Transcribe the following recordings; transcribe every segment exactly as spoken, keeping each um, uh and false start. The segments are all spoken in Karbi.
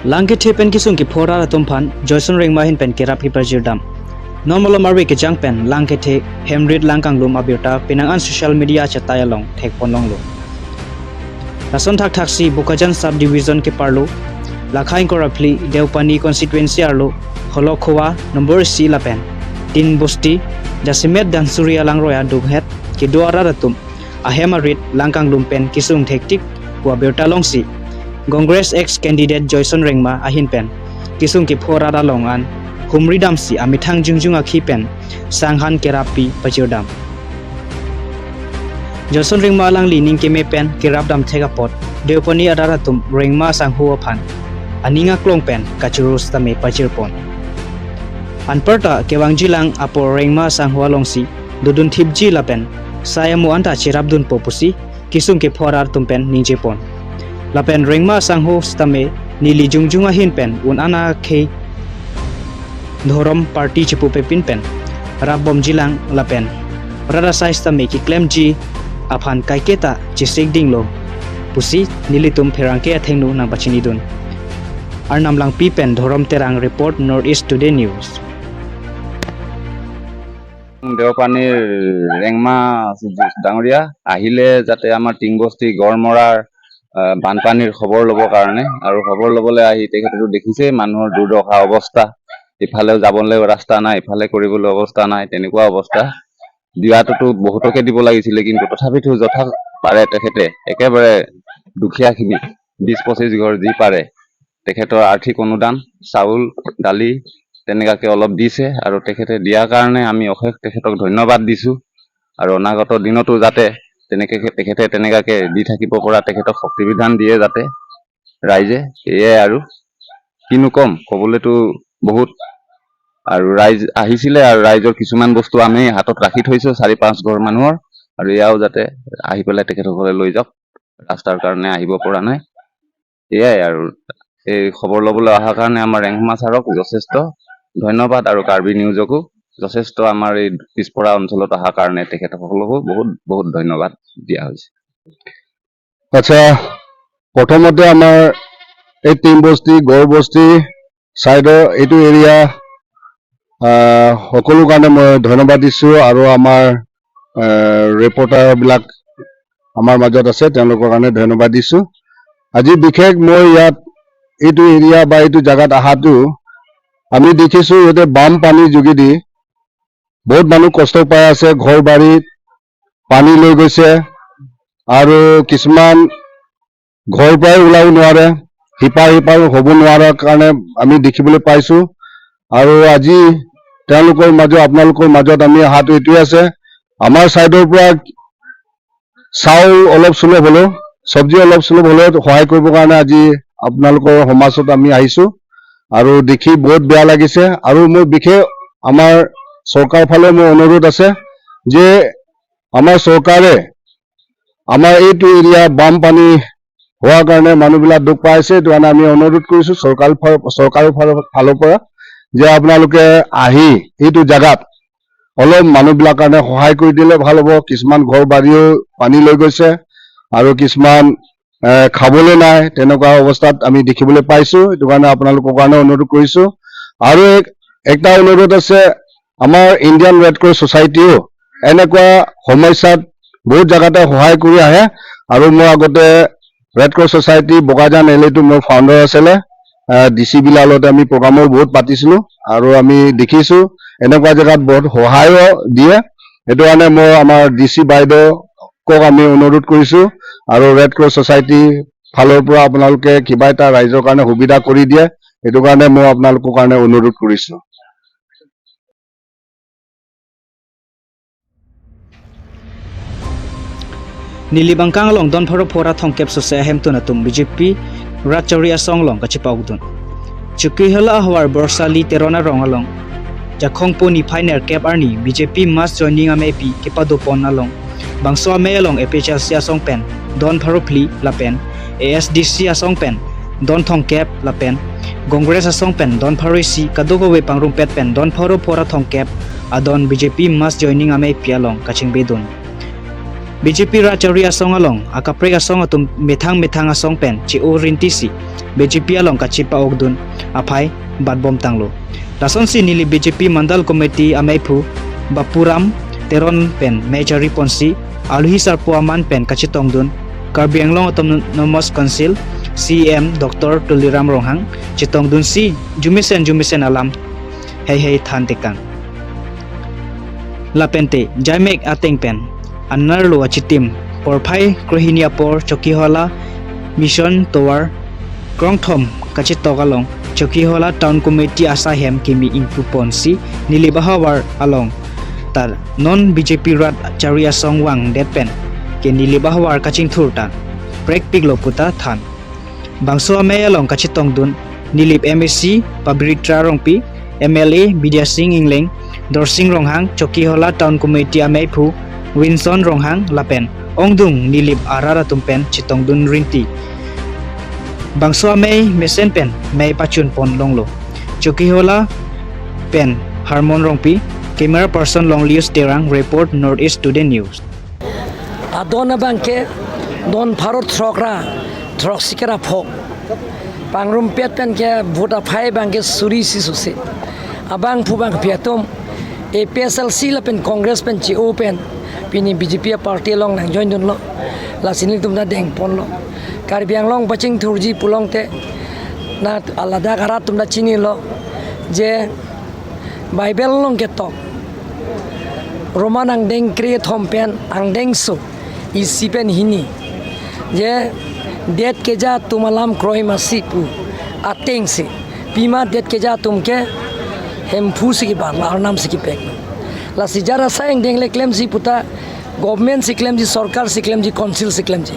Lang kethe pen kesung kepho arat atum aphan Joyson Rengma ahin pen kerap kepajirdam. Non malom arve kejang pen lang kethe hemrit lang kanglum abirta penang an social media achetai along thekpon longlo. Lason thakthaksi Bokajan Sub Division keparlo, lakha ingkoi ra phli Deopani constituency arlo Holokhowa number isi lapen Tin Bosti, jasemet Dansuri alangroi adunghet kedo arat atum ahem arit lang kanglum pen kesung thektik pu abirta longsi Congress ex candidate Joyson Rengma ahin pen kesung kepho arat along an humri damsi amethang jongjong akhi pen sanghan kerap pi pajirdam. Joyson Rengma alangli ning keme pen kerap dam thek apot Deopani arat atum Rengma asangho aphan aning aklong pen kachoro sitame pajirpon. Anparta kevangjilang apor Rengma asangho alongsi dodun thipji lapen sai amo anta cherapdunpo pusi kesung kepho arat atum pen ningjepon. Lapen Rengma asangho sitame neli jongjong ahin pen un-an akhei dhorom party chepupepin pen rapbomjilang lapen rat asai sitame keklemji aphan kaiketa chesik dinglo pusi nelitum pherangke athengno nangpachinidun. Arnam Langpi pen Dhorom Terang report, North East Today News. দেওপানীৰ ৰেংমা ডাঙৰীয়া আহিলে যাতে আমাৰ টিংবস্তি গড়মৰাৰ, আহ, বানপানীৰ খবৰ ল'বৰ কাৰণে, আৰু খবৰ ল'বলৈ আহি তেখেতেতো দেখিছে মানুহৰ দুৰ্দশা অৱস্থা, ইফালে যাবলৈ ৰাস্তা নাই, ইফালে কৰিবলৈ অৱস্থা নাই, তেনেকুৱা অৱস্থা। দিয়াটোতো বহুতকে দিব লাগিছিলে, কিন্তু তথাপিতো যথা পাৰে তেখেতে একেবাৰে দুখীয়াখিনি বিশ পঁচিশ ঘৰ যি পাৰে তেখেতৰ আৰ্থিক অনুদান, চাউল, দালি তেনেকুৱাকে অলপ দিছে আৰু তেখেতে দিয়াৰ কাৰণে আমি অশেষ তেখেতক ধন্যবাদ দিছো। আৰু অনাগত দিনতো যাতে তেনেকে তেখেতে তেনেকুৱাকে দি থাকিব পৰা তেখেতক শক্তি বিধান দিয়ে যাতে ৰাইজে। এয়াই আৰু কিনো কম, ক'বলৈতো বহুত। আৰু ৰাইজ আহিছিলে আৰু ৰাইজৰ কিছুমান বস্তু আমি হাতত ৰাখি থৈছো চাৰি পাঁচ ঘৰ মানুহৰ, আৰু এয়াও যাতে আহি পেলাই তেখেতসকলে লৈ যাওক, ৰাস্তাৰ কাৰণে আহিব পৰা নাই। এয়াই আৰু এই খবৰ ল'বলৈ অহাৰ কাৰণে আমাৰ ৰেংমা ছাৰক যথেষ্ট ধন্যবাদ আৰু কাৰ্বি নিউজকো যথেষ্ট আমাৰ এই পিছপৰা অঞ্চলত অহাৰ কাৰণে তেখেতসকলকো বহুত বহুত ধন্যবাদ দিয়া হৈছে। আচ্ছা, প্ৰথমতে আমাৰ এই টিংবস্তি, গড়বস্তি চাইডৰ এইটো এৰিয়া, আহ, সকলো কাৰণে মই ধন্যবাদ দিছো আৰু আমাৰ, আহ, ৰিপৰ্টাৰবিলাক আমাৰ মাজত আছে, তেওঁলোকৰ কাৰণে ধন্যবাদ দিছো। আজি বিশেষ মই ইয়াত এইটো এৰিয়া বা এইটো জাগাত অহাটো আমি দেখিছো, ইয়াতে বাম পানীৰ যোগেদি বহুত মানুহ কষ্ট পাই আছে, ঘৰ বাৰীত পানী লৈ গৈছে আৰু কিছুমান ঘৰ পৰাই ওলাব নোৱাৰে, সিপাৰ সিপাৰ হ'ব নোৱাৰাৰ কাৰণে আমি দেখিবলৈ পাইছো। আৰু আজি তেওঁলোকৰ মাজত, আপোনালোকৰ মাজত আমি অহাটো এইটোৱে আছে, আমাৰ চাইডৰ পৰা চাউল অলপ চলপ হ'লেও, চব্জি অলপ চলপ হ'লেও সহায় কৰিবৰ কাৰণে আজি আপোনালোকৰ সমাজত আমি আহিছো আৰু দেখি বহুত বেয়া লাগিছে। আৰু মই বিশেষ আমাৰ চৰকাৰ ফালে মোৰ অনুৰোধ আছে যে আমাৰ চৰকাৰে আমাৰ এইটো এৰিয়া বাম পানী হোৱাৰ কাৰণে মানুহবিলাক দুখ পাইছে, এইটো কাৰণে আমি অনুৰোধ কৰিছো চৰকাৰ ফা-, চৰকাৰৰ ফালৰ, ফালৰ পৰা যে আপোনালোকে আহি এইটো জাগাত অলপ মানুহবিলাক কাৰণে সহায় কৰি দিলে ভাল হ'ব। কিছুমান ঘৰ বাৰীও পানী লৈ গৈছে আৰু কিছুমান, এ, খাবলৈ নাই, তেনেকুৱা অৱস্থাত আমি দেখিবলৈ পাইছো। এইটো কাৰণে আপোনালোকৰ কাৰণে অনুৰোধ কৰিছো। আৰু এক, একটা অনুৰোধ আছে, আমাৰ ইণ্ডিয়ান ৰেড ক্ৰছ ছ'চাইটিও এনেকুৱা সমস্যাত বহুত জাগাতে সহায় কৰি আহে। আৰু মই আগতে ৰেড ক্ৰছ ছ'চাইটি বোকাজান এলেটো মোৰ ফাউণ্ডাৰ আছিলে, ডি চি বিলালতে আমি প্ৰগ্ৰামো বহুত পাতিছিলো আৰু আমি দেখিছো এনেকুৱা জেগাত বহুত সহায়ো দিয়ে। সেইটো কাৰণে মই আমাৰ ডি চি বাইদেউকক আমি অনুৰোধ কৰিছো আৰু ৰেড ক্ৰছ ছ'চাইটি ফালৰ পৰা আপোনালোকে কিবা এটা ৰাইজৰ কাৰণে সুবিধা কৰি দিয়ে, সেইটো কাৰণে মই আপোনালোকৰ কাৰণে অনুৰোধ কৰিছো। Nilip angkang along don pharo phora thongkep sose ahemtun atum B J P Ratchari asong along kachepaukdun. Chokihola ahavar Borsali Teron arong along Jakhong po niphai nerkep arni B J P mass joining amei pi kepadopon along bangso amei along A P H L C asong pen don pharo phli lapen A S D C asong pen don thongkep lapen Congress asong pen don pharo isi kadokave pangrumpet pen don pharo phora thongkep adon B J P mass joining amei pi along kachingbedun. B J P rat chari asong along akaprek asong atum methang methang asong pen che-o rinti si B J P along kachepa-okdun aphai batbom tanglo. Lasonsi Nilip B J P Mandal Committee ameiphu Bapuram Teron pen mei chari ponsi alohi sarpo aman pen kachetongdun Karbi Anglong Autonomous Council C E M Doctor Tuliram Ronghang chetongdunsi jumesen jumesen alam heihei than tekang. Lapente jaimek ateng pen anerlo achitim porphai krohini apor Chokihola Mission Tower krongthom kachetok along Chokihola Town Committee asai hem kimi ingpu ponsi Nilip ahavar along ta non B J P rat chari asong vangdet pen ke Nilip ahavar kachingthur ta prekpiklo puta than. Bangso amei along kachetongdun Nilip M A C Pabitra Rongpi, M L A Bidya Sing Engleng, Dorsing Ronghang, Chokihola Town Committee ameiphu Winson Ronghang lapen ongdung Nilip arat atum pen chetongdun rinti. Bangso amei mesen pen mei pachun pon longlo. Chokihola pen Harmon Rongpi, camera person Longlius Terang, report North East Today News. Adon abangke don pharo throk ra throk sikera phok. Pangrumpet pen ke vote aphai abangke suri isi susi. Abangphu bangpi atum A P H L C lapen Congress pen che-o pen pini B J P party along nangjoindunlo. Lasi nelitum ta dengponlo. Karbi Anglong pachingthurji pulongte na ladak arat atum ta chinilo je Bible along ketok Roman angdeng kre-thom pen angdengso isi pen hini je det keja atum alam kroi masi pu atengsi pima det keja atum ke Hemphu si keban, Arnam si kepek. Lasi jar asai angdeng le klemji puta government si klemji, sorkar si klemji, council si klemji.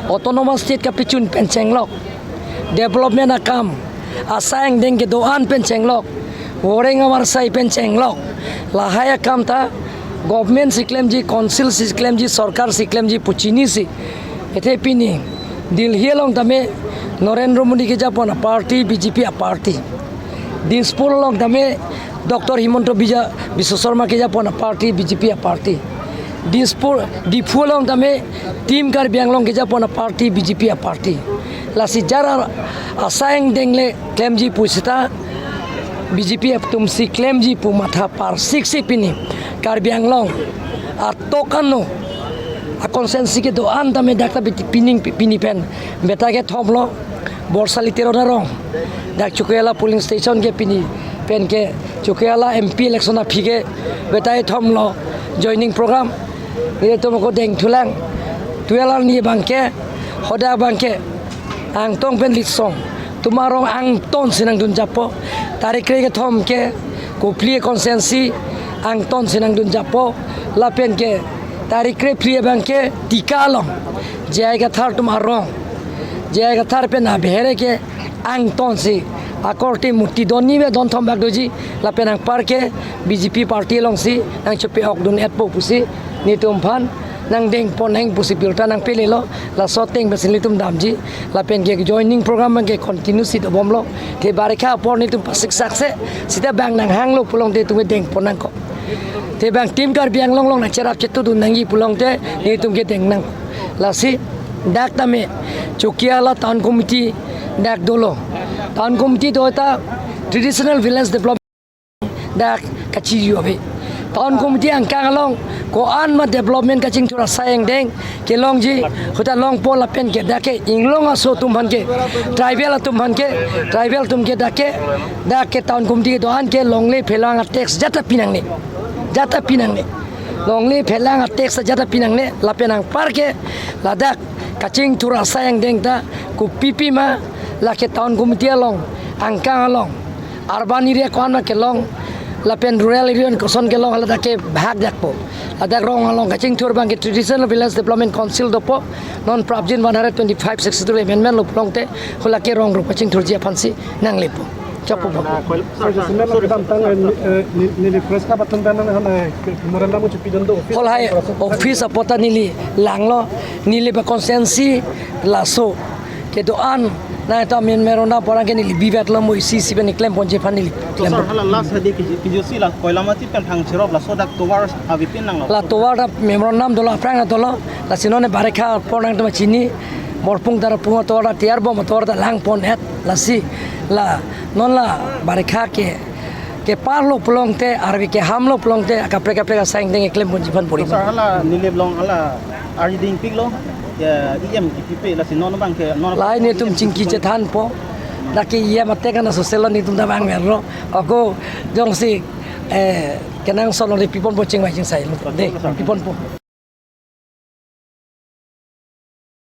Autonomous state kapachun pen chenglok. Development akam asai angdeng kedo-an pen chenglok, voreng avarsai pen chenglok. Lahai akam ta government si klemji, council si klemji, sorkar si klemji pu chinisi. Athe pini Delhi along tame Narendra Modi kejapon aparty, B J P aparty. Dispur along tame Doctor Himanta Bija-, Biswa Sarma kejapon aparty, B J P aparty. Dispur, Diphu along tame Team Karbi Anglong kejapon aparty, B J P aparty. Lasi jar asai angdeng le klemji pu seta B J P atum si klemji pu matha parsik si pini Karbi Anglong atok ano a constituency kedo-an tame dak ta pini, pini pen beta kethomlo, Borsali Teron arong. Dak Chokihola polling station ke pini pen ke Chokihola M P election aphi ke beta kethomlo joining program. Nelitum ako dengthulang. Tuelar ni abangke, hoda abangke, Angtong pen Litsong atum arong angton si nangdun jappo. Tarik kre kethom ke Kopili constituency angton si nangdun jappo. Lapen ke tarik krephli abangke Tika along J I Kathar atum arong, J I Kathar pen abhere ke angton si akorte muti donni ve donthom bak doji. Lapen anparke B J P party alongsi nangchepe-okdun-etpo pusi nelitum aphan nangdengpon nang pusi birta nangpelelo. Laso ateng pensi nelitum damji. Lapen ke joining program abangke continue si dobomlo. Te barikha apor nelitum pasik sakse sita bang nanghanglo pulongte nelitum dengpon nangkok. Te bang Team Karbi Anglong along nangcherap chetudun nangji pulongte nelitum ke deng nang. Lasi dak tame Chokihola Town Committee dak dolo. Town Committee do ta Traditional Village Development dak kachiyu ave. Town Committee angkang along ko-an ma development kachingthur asai angdeng kelongji, huta longpo lapen ke dak ke inglong aso atum aphan ke, tribal atum aphan ke, tribal atum ke dak ke, dak ke Town Committee do-an ke longle phelang a-tax jat ta pinangne. Jat ta pinangne. Longle phelang a-tax jat ta pinangne, lapen anparke ladak kachingthur asai angdeng ta kopipi ma lake Town Committee along, angkang along, urban area ko-an ma kelong, lapen rural area koson kelong, ladak ke bhag jakpo. Ladak rong along kachingthur abangke Traditional Village Development Council dopo, non prapjin one hundred twenty-five sixty-two amendment lo pulongte, hala ke rong rup kachingthurji aphansi nanglepo. Chokpo. Sorry, sorry, sorry. Kedamtang, eh, ni-, eh, ni-, neli press club atum pen nang, eh, memorandum uchi pidun do office. Hol hai office apot ta neli langlo, Nilip a-constituency laso Kedo-an nangtum memorandum apor ke neli bivet lo, mo isi isi pen klem ponji aphan neli klem. Sir, hala last hadi kiji, kiji si la Koilamati pen Thangcherop laso dak tovar avepin nanglo. La tovar ta memorandum dolo, aphrang dolo, lasi non barikha apor nangtum chini, Morpung Tarapung tovar ta tiar bom, tovar ta lang pon-et, lasi la non la barikha ke keparlo pulote, arve keham lo pulote, kaprek kaprek asai angdeng klem ponji aphan pori. Sir, hala Nilip along hala ardi dingpiklo, ya, E M kipipe, lasi non abang ke non. Lahai netum chingki chethanpo. Dak ke E M atek an asoselo netum ta vangverlo. Ako jongsi, eh, kenangsot lo de piponpo, chingvai chingsai lo. De, piponpo.